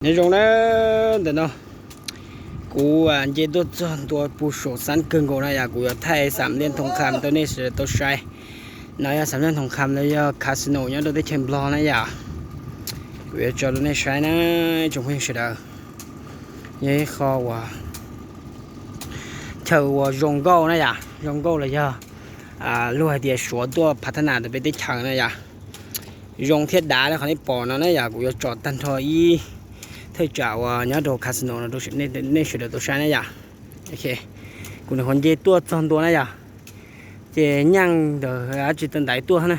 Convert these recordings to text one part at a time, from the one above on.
Nyob zoo na, ntawm no kuv nce tuaj txog ntua pug saum xab kawg nkaus na yom, kuv yuav thaij xam liaj thoom kham rau nej sawv daws tau saib. No yog xam liaj thoom kham los yog casino nyob rau teb chaws Nplog na yom. Kuv yuav tso rau nej saib na, tsoom phooj ywg sawv daws. Yog ib qho uas chaw uas zoo nkauj na yom, zoo nkauj los yog luag hais tias Suav tuaj phav thab nas rau peb teb chaws na yom. Zoo thiab dav li qhov nej pom no na yom, kuv yuav tso tag nrho ib thaj tsam uas nyob rau casino no rau nej sawv daws tau saib na yom. Kuv nws qhov nce tuaj txog ntua na yom, ces nyeej ntawm dab tsi tau ntaiv tuaj na,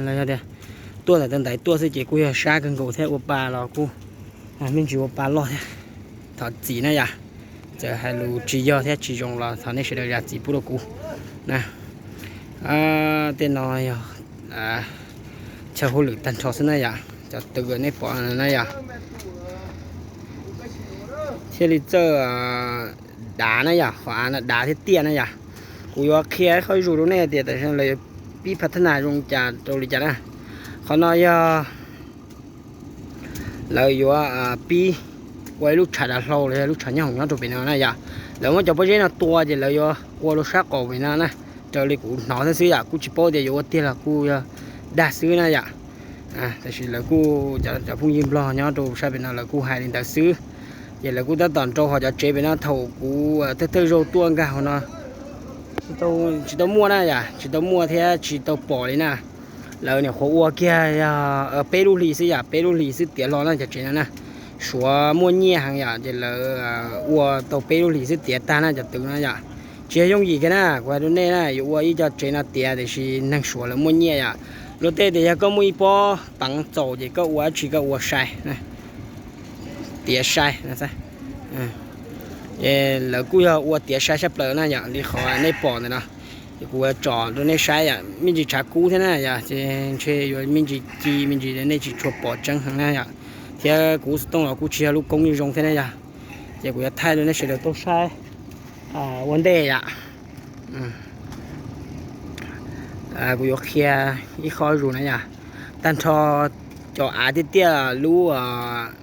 los yog tias tuaj ntawm tau ntaiv tuaj xwb ces kuj yog sab kawg nkaus thiab ua pa los kuj me ntsis ua pa loj thiab. Thov txim na yom, txawm hais lus tsis yog thiab tsis zoo los thov nej sawv daws zam txim pub rau kuv na. Tej no yog chaw hauj lwm tag nrho xwb na yom, cov tw nej pom na yom. Thiaj li txawj dav na yom, qhov av no dav thiab tiaj na yom. Kuv yuav qhia ib qho zuj zus rau nej tias tam sim no lawv yuav pib phav thab nas zoo li cas rau li cas na. Qhov no yog lawv yuav pib ua ib lub tshav dav hlau los yog lub tshav nyob hoom nyob rau pem no na yom. Lawv muab cov pob zeb no tua ces lawv yuav ua rau sab qaum pem no na. Raws li kuv hnov thiab xwb yom, kuj tsis paub tias yuav ua tiag los kuj yog dag xwb na yom. Tab sis lawv kuj, cov phooj ywg Nplog nyob rau sab pem no lawv kuj hais li ntawd xwb. Ces lawv kuj tab tom rau hauv cov tsev pem no, thaum kuv thawj thawj zaug tuaj nkag hauv no tsis tau muaj na yom, tsis tau muaj thiab tsis tau pom li na. Lawv nyuam qhuav ua kiag yog peb lub hlis xwb yom, peb lub hlis xwb tiav hlo na cov tsev no na. Suav muaj nyiaj heev yom, ces lawv ua tau peb lub hlis xwb tiav tag na cov tw no yom. Tsis yog yooj yim kiag na, kuv hais rau nej na, yuav ua ib co tsev no tiav tiam sis neeg Suav lawv muaj nyiaj yom. Luag tej tias yog koj muaj ib pob peev txaus ces koj ua dab tsi koj ua sai, tiav sai. Lawv kuj yog ua tiav sai sab plaws na yom, li qhov nej pom ntawm no. Ces kuv tsom rau nej saib yom, me ntsis tshav kub thiab na yom, ces ntshe yuav me ntsis ci me ntsis nej tsis tshua pom tseeb heev na yom. Thiab kuv xov tooj los kuj tsis yog lub koob zoo thiab na yom. Ces kuv yuav thaij rau nej sawv daws tau saib ua ntej yom. Kuv yuav qhia ib qho zuj zus na yom. Tag nrho cov av tiaj tiaj lub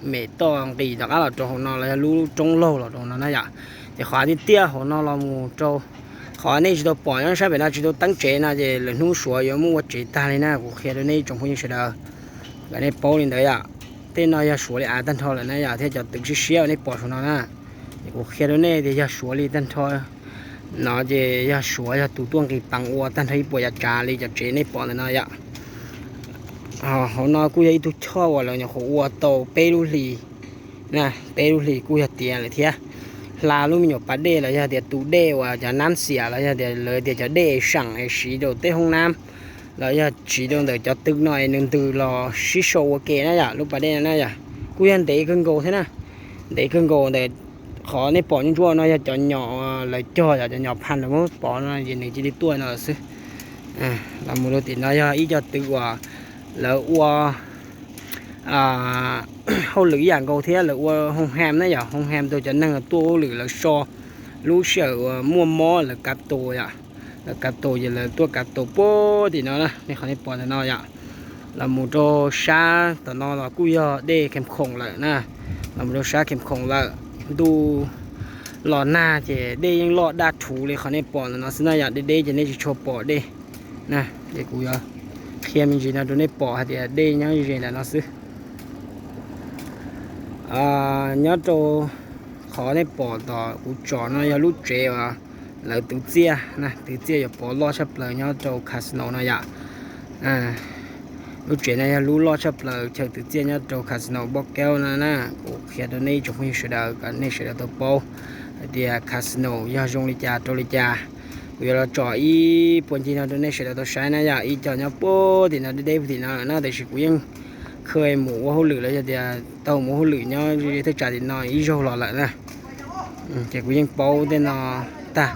mem toj nqis tom qab los rau hauv no los yog lub roob laug los rau hauv no na yom. Ces qhov av tiaj tiaj hauv no los mus rau qhov nej tsis tau pom nyob sab pem no tsis tau teeb tsev no ces lwm hnub Suav yuav muab ua tsev tag li na, kuv qhia rau nej ib tsoom phooj ywg sawv daws kom nej paub li ntawd yom. Tej no yog Suav li av tag nrho lawm na yom, thiab cov tw siab siab uas nej pom saum no na. Ces kuv qhia rau nej tias yog Suav li tag nrho no ces yog Suav yog tus tuaj nqis peev ua tag nrho ib puas yav tsav li cov tsev nej pom ntawm no yom. Hauv no kuj yog ib tug choj uas lawv nyuam qhuav ua tau peb lub hlis na, peb lub hlis kuj yog tiav lawm thiab. Hla lub me nyuam pas dej los yog tias tus dej uas cov nab xiam los yog tias lawv tias cov dej seem es siv rau tej hoob nab los yog siv rau ntawm cov tw no es nws ntws los sib sau ua ke na yom, lub pas dej no na yom. Kuj yog ntev kawg nkaus thiab na, ntev kawg nkaus ntawm qhov nej pom ntsuab ntsuab no yog cov nyom lawv cog yom, cov nyom phaj lawv muab pov no ces nws cia li tuaj no lawm xwb. Los mus rau tim no yog ib co tw uas lawv ua hauj lwm ib yam nkaus thiab, lawv ua hoo ham na yom, hoo ham rau cov neeg tuaj hauj lwm lawv so lub sij hawm uas muaj mob lawv kav tus yom. Lawv kav tus ces lawv tuaj kav tus puag tim no na, nej qhov nej pom ntawm no yom. Los mus rau sab tom no los kuj yog dej khees khoom lawm na. Los mus rau sab khees khoom lawm, ntuj los nag ces dej yeej loj daj rhuv li qhov nej pom ntawm no xwb na yom, deb deb ces nej tsis tshua pom dej na. Ces kuv yuav qhia me ntsis no rau nej pom hais tias dej nyob ze ntawm no xwb. Nyob rau qhov nej pom tom kuv tsom no yog lub tsev uas lawv twv txiaj na, twv txiaj yuav pov loj tshaj plaws nyob rau casino no yom. Lub tsev no yog lub loj tshaj plaws chaw twv txiaj nyob rau casino Npauj Kaub no na. Kuv qhia rau nej ib tsoom phooj ywg sawv daws kom nej sawv daws tau paub hais tias casino yog zoo li cas rau li cas. Kuv yuav los tsom ib puag ncig no rau nej sawv daws tau saib na yom, ib co nyob puag tim no deb deb puag tim no lawm na, tiam sis kuv yeej kha mus ua hauj lwm los yog tias tau mus ua hauj lwm nyob thaj tsam tim no ib zaug los lawm na. Ces kuv yeej paub tej no tag,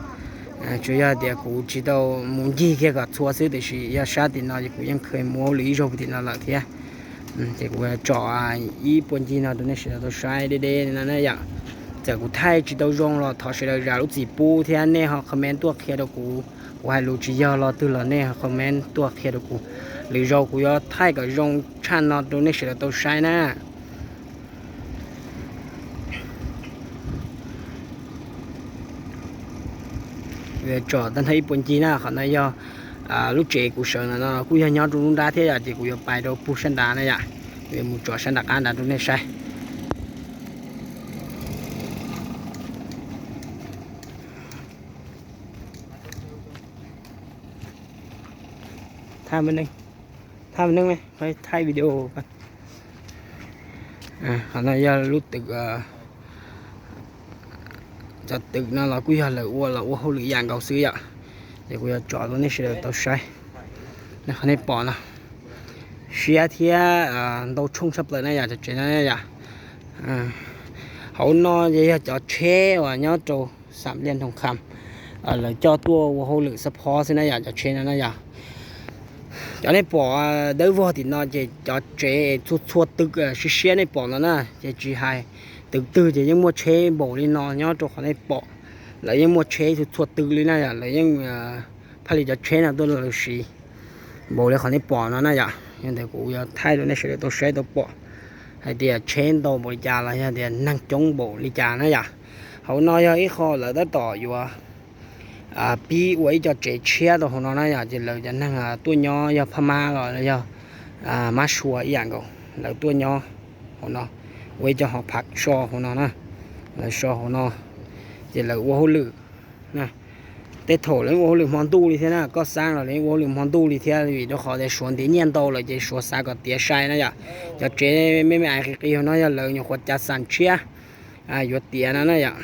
tsuas yog tias kuv tsis tau mus ncig kiag kom txhua xwb, tiam sis yog sab tim no ces kuv yeej kha mus ua hauj lwm ib zaug puag tim no lawm thiab. Ces kuv tsom ib puag ncig no rau nej sawv daws tau saib deb deb no na yom. Txawm kuv thaij tsis tau zoo los thov sawv daws zam lub txim pub thiab nej ho comment tuaj qhia rau kuv. Kuv hais lus tsis yog lo twg los nej ho comment tuaj qhia rau kuv, lwm zaus kuv yuav thaij kom zoo tshaj no rau nej sawv daws tau saib na. Tsom tag nrho ib puag ncig na, qhov no yog lub tsev kuv sawv ntawm no kuj yog nyob rau lub nrab thiab yom, ces kuv yuav pais rau puag sab nrad na yom. Kuv yuav mus tsom sab nram qab nrad rau nej saib. Thaij video. Qhov no yog lub twm, cov twm no los kuj yog lawv ua los ua hauj lwm ib yam nkaus xwb yom. Ces kuv yuav tsom rau nej sawv daws tau saib. Qhov nej pom no siab thiab ntau tshooj tshaj plaws na yom, cov tsev no yom. Hauv no ces yog cov tsheb uas nyob rau Xam Liaj Nroog Kham, lawv coj tuaj ua hauj lwm xab phob xwb na yom, cov tsheb no na yom. Cov nej pom dawb vog tim no ces cov tsev txhua txhua twg siab siab nej pom no na, ces tsis hais twg twg ces yeej muaj tsheb npaum li no nyob rau qhov nej pom. Lawv yeej muaj tsheb txhua txhua twg li na yom, lawv yeej phaj li cov tsheb no tuaj lawv siv npaum li qhov nej pom no na yom. Yog ntawd kuv yuav thaij rau nej sawv daws tau saib tau pom hais tias tsheb ntau npaum li cas los yog tias neeg coob npaum li cas na yom. Hauv no yog ib qho lawv tab tom yuav pib ua ib co tsev tshiab rau hauv no na yom, ces lawv cov neeg tuaj nyob yog phaj mab los yog mab sua ib yam nkaus, lawv tuaj nyob hauv no, ua ib co hauv phav so hauv no na, lawv so hauv no, ces lawv ua hauj lwm. Tej thaum lawv yeej ua hauj lwm hmo ntuj li thiab na, koj xav los lawv yeej ua hauj lwm hmo ntuj li thiab, vim rau qhov tias Suav ntiav nyiaj ntau lawm ces Suav xav kom tiav sai na yom. Cov tsev me me ais qis qis hauv no yog lawv nyuam qhuav cav xam tshiab yuav tiav no na yom.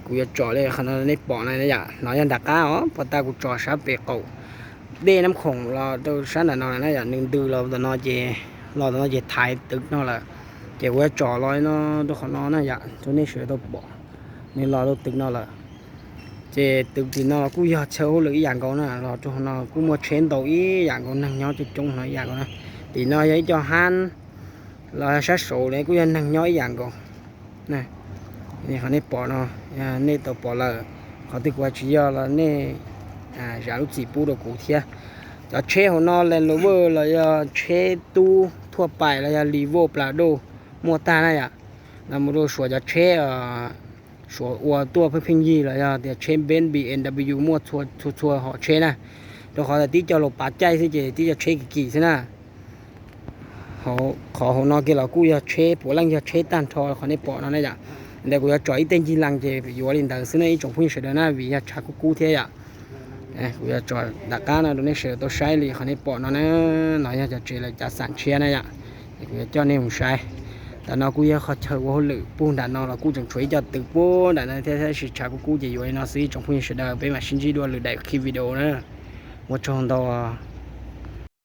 Kuv yuav tsom li qhov no nej pom na yom, no yog nram qab os, puag ta kuv tsom sab pem qaum dej Nab Khoom los rau sab nram no na yom, nws ntws los ntawm no ces, los ntawm no ces thaiv twg no lawm, ces kuv yuav tsom los no rau qhov no na yom, rau nej sawv daws tau pom, nws los rau twg no lawm. Ces twg tim no kuj yog chaw hauj lwm ib yam nkaus na, los rau qhov no kuj muaj tsheb ntau ib yam nkaus, neeg nyob coob coob no ib yam nkaus na. Tim no yog ib co hab los sab saud kuj yog neeg nyob ib yam nkaus. Qhov nej pom no, nej tau pom lawm, qhov twg kuv tsis yog los nej zam lub txim pub rau kuv thiab. Cov tsheb hauv no Land Rover los yog tsheb tub thuaj pais los yog Revo Prado muaj tag na yom. Los mus rau Suav cov tsheb, Suav ua tuaj pheej pheej yig los yog tias tsheb Benz B M W muaj txhua txhua hom tsheb na. Rau qhov tias tib co laus pav caij xwb ces tib co tsheb kim kim xwb na. Qhov hauv no kiag los kuj yog tsheb, puav leej yog tsheb tag nrho qhov nej pom no na yom. Ntawd kuv yuav tsom ib teg ncig lees ces yuav li ntawd xwb na ib tsoom phooj ywg sawv daws na, vim yog tshav kub kub thiab yom. Kuv yuav tsom nram qab no rau nej sawv daws tau saib li qhov nej pom no na. No yog cov tsev lawv cav xam tshiab na yom. Es kuv yuav coj nej mus saib. Ntawm no kuj yog qhov chaw ua hauj lwm, puag nram no los kuj tseem tshuav ib co twg puag nram no thiab, tab sis tshav kub kub ces yuav li no xwb ib tsoom phooj ywg sawv daws, peb mam sib ntsib dua lwm daim qhib video na. Ua tsaug ntau.